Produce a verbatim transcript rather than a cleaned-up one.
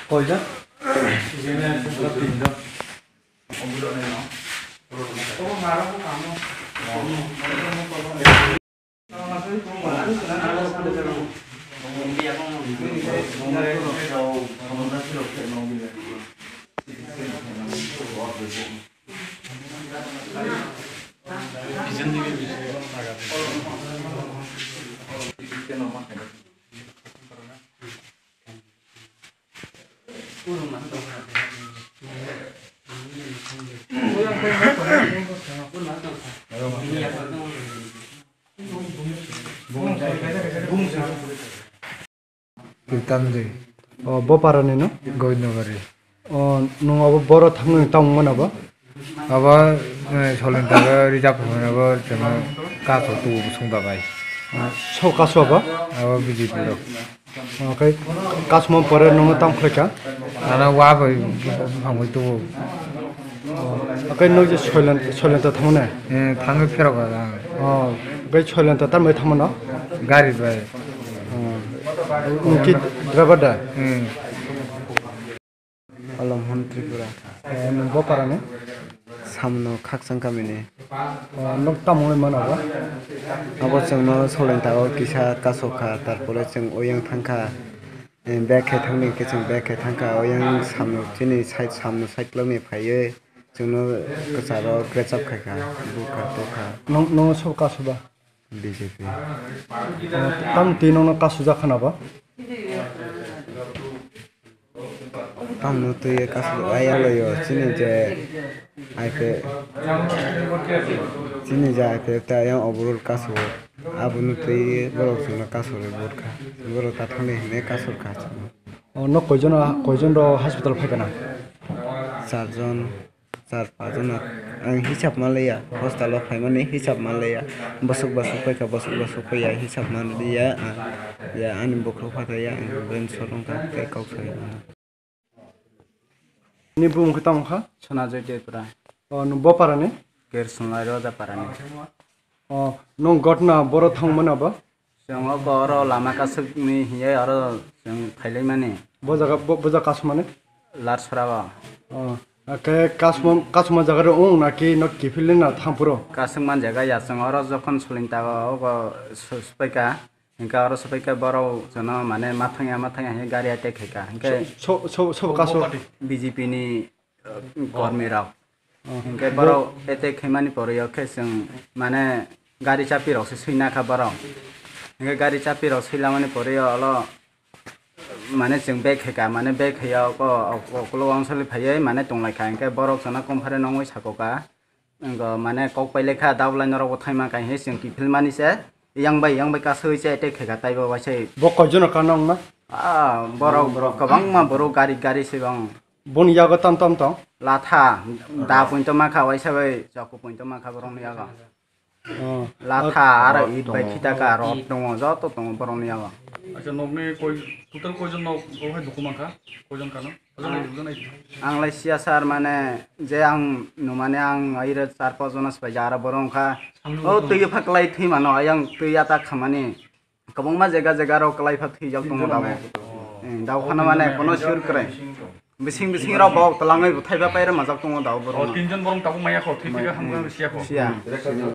Koijon? Tinjon. Kiltandri. O, bo para ni no? Govinda Gari. O, nwng abo boro thangwi tamo mano bo? Abo, eh, Solin tago reserve hwnwi bo chwngno kaso tubu sung dabai. O, so kaso abo? Abo B J P rok. O, kai kasmo pore nwngno tamo khlai kha? Ano wa bai bufang bai tubu. O, kai no je Solin, Solin ta thangmane? Eh, thangwi phirok ka. O, kai Solin ta tambai thangmano? Gari bai. O, nwng ki driver da? Hmm. Alamhon Tripura. Eh, nwng bo para ni? Samno Khakchang kami ni. Oh, nwng tamo wngwi mano bo? Abo chwngno Solin tago kisa kasokha, tarpore chwng oyang thangkha. Eh, bag khe thangni hwnkhe chwng bag khe thangkha, oyang samno chini side, samno side kwlangni phaiwi chwngno kwcharo grechap khaikha, bukha tokha. Nwng, nwng sobo kasu ba? B J P. Oh, tamo twi nwngno kasujak khana ba? Tamno twi kasu ayang loyo, chini je I P, chini je I P F ta yang overall kasu, abono twi borok chwngno kasu rwi burkha, borok ta thangni hinwi kasu rwkha chwngno. Oh, no koijon, koijon rok hospital phaikha na? Charjon. Char pajon ang hisab manliya, hostel o phaimani hisab manliya, bwswk bwswk paikha, bwswk bwswk paiya hisab manliya, ang ya ani bukhuk phatai ya, ang brain shot wngkha tei kok sai. Ni bumung khe tamo kha? Sonajoy Tripura. O, nwng bo para ni? Kersonglai Roja para ni. O, nwng gotna boro thangmani abo? Chwng o oro lama kasukni hiye oro chwng phailaimani. Bo jaga, bo, bo jaga kasumani? Larsora o. O, ake kasuma, kasuma jaga ro wng na ki no kiphilni na thangphuru? Kasukman jaga ya, chwng oro jokhon Solin tago ogo su-, supaika, hinkhe oro supaika borok chwngno mane mathangya mathangya hinkhe gari attack khaika. Hinkhe so, so, so, so kasu? B J P ni kormi rok. Oh. Hinkhe borok attack khaimani pore o khe chwng mane gari chapi rok se swina kha borok. Hinkhe gari chapi rok swilamani pore o olo mane chwng bag khaika, mane bag khaiya oko, oko, okolog ongsoli phaiwi mane tonglaikha. Hinkhe borok chwngno komphare nongwi sakoka. Wngkha mane kok pailai kha, dabolai norok bo thaima kha hinwi chwng kiphilmani se. Yang bai, yang bai kasui se attack khaika taibo waisai. Bo koijono kano wngma? Ah, borok, borok kwbangma borok gari, gari se bang. Boni yago tam tam tong? Latha, da pointo ma kha, waisa bai chaku pointo ma kha borokni yago. Oh. Latha, aro it bai khita kha, rot tongo, joto tongo borokni yago. Acha, nokni koi, total koijon nok, o hai duku mankha? Koijon kano? Ang lai siya sir, mane je ang numani ang aire char panch jona se paija, aro borok wngkha o twi pha kwlai thwi mano, ayang twi atak khamani kwbangma jega jega rok kwlai pha thwijak tongo dabo. Dabokhano mane kono sure kwrwi bising bising rok bok twlangwi bo thaiba paira majak tongo dabo borok. Tinjon borok tabuk maya kho, thwi thwiga hamkha siya kho. Siya.